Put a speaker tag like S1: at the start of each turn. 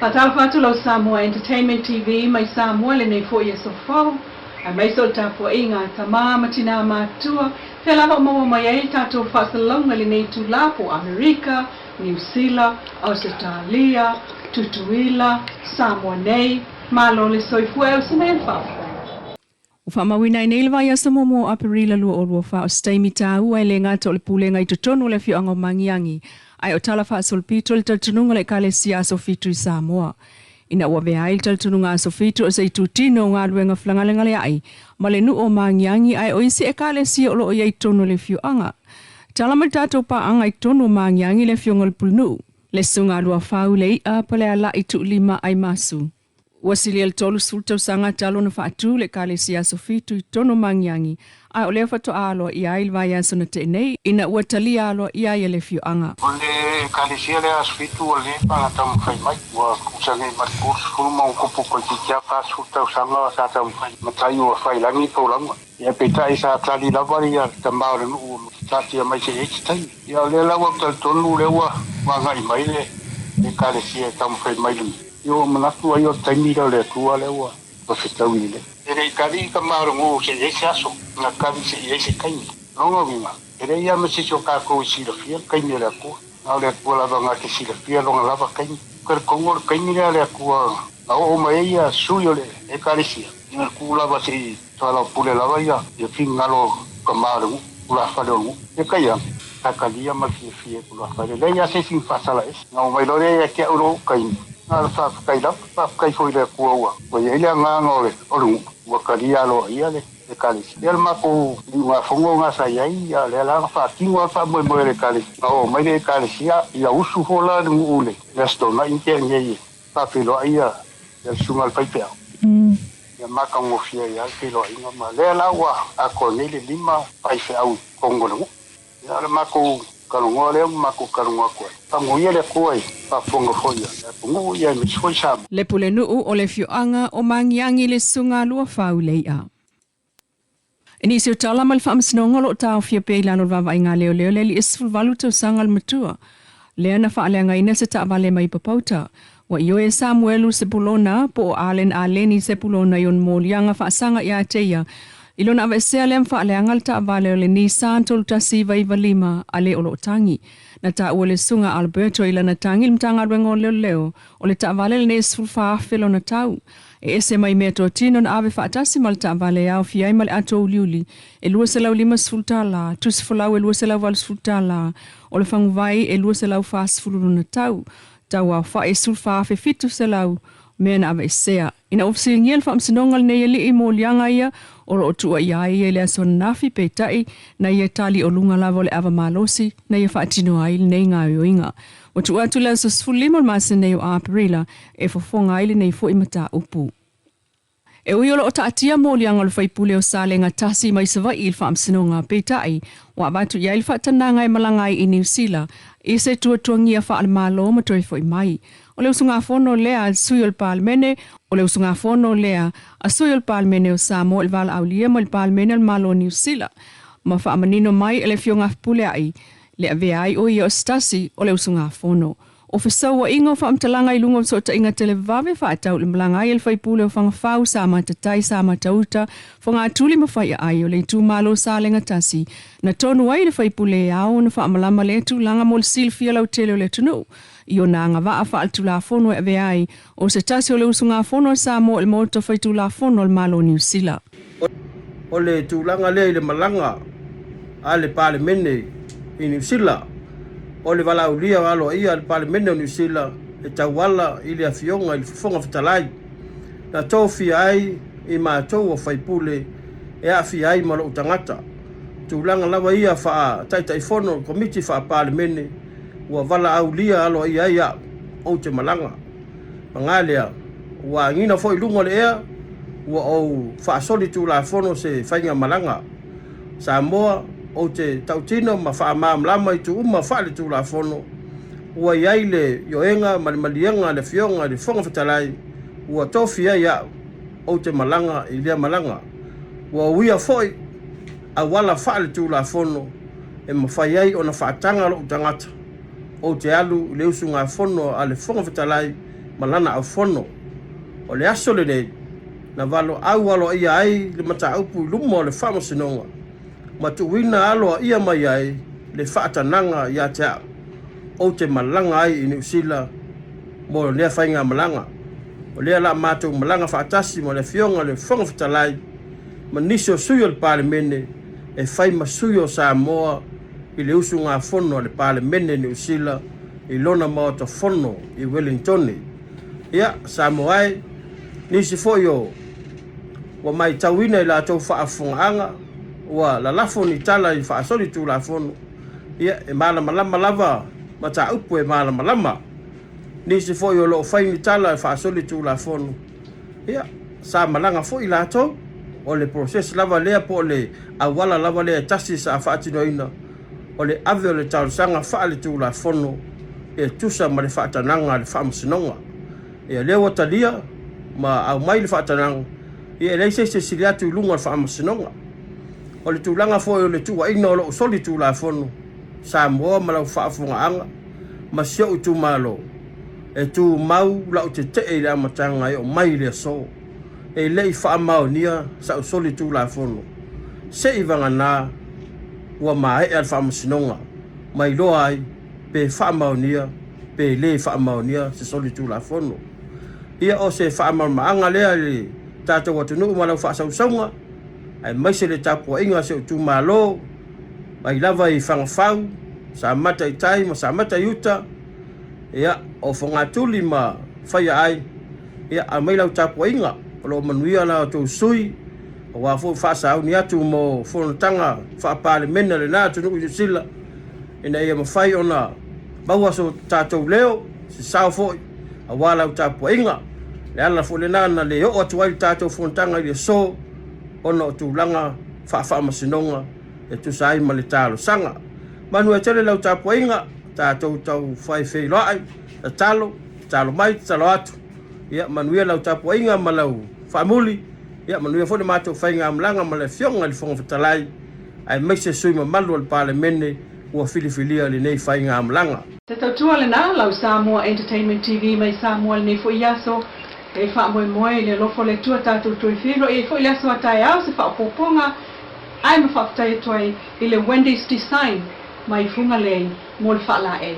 S1: Faatalofa atu lau Samoa Entertainment TV mai Samoa i lenei foi aso fou, aemaise o le tapuaiga a tama ma tinā matutua, fea lava o maua mai ai le tatou faasalalauga i lenei itulā po o Amerika, Niu Sila, Ausetalia, Tutuila, Samoa nei, Malo le soifua e usu mai le faafofoga. Ua faamauina ai nei le vaiaso muamua o Aperila 2024 o se taimi taua e le gata o le pulega i totonu o le afioaga o Magiagi, ae o tala faasolopito le talitonuga o le Ekalesia Aso Fitu i Samoa. Ina ua avea ai le talitonuga Aso Fitu o se itutino o galuega felagalegaleaʻi ma le nuu o Magiagi ae o isi Ekalesia o lo o i ai i totonu o le afioaga. Tala mai le tatou paaga i totonu o Magiagi le afioga o le Pulenuu, le Susuga a Luafau Lei'a Paleala'i Tuulima Aimasu. Ua silia le 30 tausaga talu ona faatu le Ekalesia Aso Fitu i totonu o Magiagi, ae o lea faatoa aloaia ai le vaiaso na te'i nei ina ua talia aloaia ai e le afioaga.
S2: O le Ekalesia lea Aso Fitu ua leva ona taumafai mai, ua tusa nei ma le 30 ma ona tupu toeitiiti lava 40 tausaga sa taumafai matai ua fai lagi folauga. Ia peitai sa tali lava ia le tama o le nuu taatia mai se i ai se taimi. Ia o lea la ua ou talitonu lea ua agai mai le Ekalesia e taumafai mai le mea. Ia ua manatu ai o le taimi lea o le Atua lea ua fetaui lelei. E le i kali ka malogū se i ai se aso, na kali se i ai se taimi. Lona uiga, e leai lava ma se isi o kākou e silafia le taimi a le Atua. Na o le Atua lava na te silafia lona lava taimi. Talitonu o le taimi lea a le Atua na oo mai ai ia sui o le Ekalesia, ina tuu lava se i soalaupule lava ia finagalo o tama o le nuu, tulafale o le nuu. Peitai ane, sa talia ma le fiafia e tulafale. E leai lava se isi na faasala ese. Na oo mai loa lea ia te au lou taimi, na o le faafetai lava, faafetai foi i le Atua ua i ai le agaga o le nuu, ua talia aloaia le Ekalesia. Ia le matou liugafono lena sa i ai, a o lea la na faatino lava le faamoemoe o le Ekalesia. Na oo mai le Ekalesia, ia usu foi la le nuu i le Aso Toonai na tea nei e faafeiloai ia le susuga i le faifeau. Ia matagofie ai lava le feiloaiga ma lea la ua atoa nei le lima faifeau i totonu o le nuu. Ia o le matou talanoa lea ma matou talanoa atu ai. Faamanuia le Atua i faafofoga foi a le atunuu ia aemaise foi Samoa.
S1: Le Pulenuu o le afioaga o Magiagi le Susuga Luafau Lei'a. I nisi o tala ma le faamasinoga o lo o taofia pea i lalo o le vaavaaiga leoleo le alii e 18 tausaga le matua lea na faaleagaina se taavale mai Papauta. Ua ioe e Samuelu Sepulona po o Allen Aleni Sepulona i ona moliaga faasaga ia te ia i lona aveesea lea ma faaleaga le taavale o le Nissan 3195 a le o lo o tagi. Na taua le Susuga Alberto i lana tagi i le Matagaluega o Leoleo o le taavale lenei e 14,000 lona tau. E ese mai meatotino na ave faatasi ma le taavale e aofia ai ma le ato uliuli e $250, tusi folau e $280, o le faguvai e $240 lona tau, tau aofai e $14,700 mea na aveesea. Ina ua fesiligia le faamasinoga lenei alii i moliaga ia o lo o tuuaia ai ia i le aso ananafi, peitai, na ia tali o luga lava o le ava malosi na ia faatino ai lenei gaoioiga. Ua tuu atu le aso 15 o le masina nei o Aperila e fofoga ai lenei foi mataupu. E ui o lo o taatia moliaga o le faipule o Salega Tasi mai Savaii i le faamasinoga, peitai, ua avatu i ai le faatanaga e malaga ai i Niu Sila i se tuatuagia faale-Malo ma toe foi mai. O le usugafono lea a le sui o le Palemene, o le usugafono lea a sui o le Palemene o Samoa i le valaaulia mai le Palemene o le Malo o Niu Sila ma faamanino mai e le Afioga Fepuleai le avea ai o ia o se tasi o le usugafono. O fesauaiga o faamatalaga i luga o fesootaiga televave faatau i le malaga ai a le faipule o Fagafau, Samatatai, Samatauta, Fogatuli ma Faiaai o le itumalo Salega Tasi, na tonu ai le faipule e ao ona faamalama lea tulaga mo le silafia lautele o le atunuu i ona agavaa faaletulafono e avea ai o se tasi o le usugafono a Samoa i le Maota Faitulafono a le Malo o Niu Sila.
S3: O le tulaga lea i le malaga a le Palemene i Niu Sila, o le valaaulia aloaia a le Palemene o Niu Sila e tauala i le Afioga i le Fofoga Fetalai, na tofia ai i matou o faipule e aafia ai ma lou tagata. Tulaga lava ia faa-Taitaifono o le Komiti Faa-Palemene ua valaaulia aloaia ai au, ou te malaga. Paga lea, ua agiga foi i luga o le ea, ua ou faasoli tulafono se faiga malaga. Samoa, ou te tautino ma faamalamalama itu uma faale-tulafono, ua i ai le ioega ma le maliega a le Afioga i le Fofoga Fetalai ua tofi ai au, ou te malaga i lea malaga. Ua uia foi auala faale-tulafono e mafai ai ona faataga lou tagata. Ou te alu i le usugafono a le Fofoga Fetalai ma lana aufono. O le aso lenei, na valoau aloaia ai le mataupu i luma o le Faamasinoga ma tuuina aloaia mai ai le faatanaga ia te au ou te malaga ai i Niu Sila mo lea faigamalaga. O lea la matou malaga faatasi ma le Afioga i le Fofoga Fetalai ma nisi o sui o le Palemene e fai ma sui o Samoa i le usugafono a le Palemene Niu Sila i lona Maota Fono i Wellingtone. Ia, Samoa e, nisi foi o ua maitauina i latou faafofogaaga ua lalafo ni tala i faasoli Tulafono, ia, e malamalama lava mataupu e malamalama. Nisi foi o lo o fai ni tala e faasoli Tulafono, ia, sa malaga foi latou. O le process lava lea po o le auala lava lea e tasi sa faatinoina, o le ave o le talosaga faale-Tulafono e tusa ma le faatanaga a le Faamasinoga. Ia, lea ua talia ma aumai le faatanaga, ia e leai se isi e sili atu i luga o le Faamasinoga. O le tulaga foi o le tuuaiina o lou soli Tulafono, Samoa ma lau faafofogaaga ma si ou itumalo, e tumau lau tetee i le amataga e oo mai i le aso. E le i faamaonia sau soli Tulafono, se i vagana ua maea le Faamasinoga ma iloa ai pe faamaonia pe le faamaonia se soli Tulafono. Ia o se faamalamalamaga lea i le tatou atunuu ma lau faasausauga, aemaise le tapuaiga a si ou itumalo, mai lava i Fagafau, Samata i tai ma Samata i uta, ia, o Fogatuli ma Faiaai, ia, aumai lau tapuaiga, o lo o manuia la outou sui, aua foi faasauni atu mo fonotaga faa-Palemene a lena atunuu i Niu Sila, ina ia mafai ona maua so tatou leo, se sao foi, aua lau tapuaiga. Le ala foi lena na le oo atu ai le tatou fonotaga i le aso, ona o tulaga faafaamasinoga e tusa ai ma le talosaga. Manuia tele lau tapuaiga, tatou tau fai feiloai, tatalo, tatalo mai, tatalo atu. Ia manuia lau tapuaiga ma lau faamuli, ia manuia foi le matou faigamalaga ma le Afioga i le Fofoga Fetalai, aemaise sui mamalu o le Palemene ua filifilia i lenei faigamalaga.
S1: Se tautua lena, lau Samoa Entertainment TV mai Samoa lenei foi aso e faamoemoe i le alofa o le Atua tatou toe feiloai ai foi le aso a taeao se faaopoopoga ae ma faafetai atu ai i le Wendy's Design mai Fugalei mo le faalaei.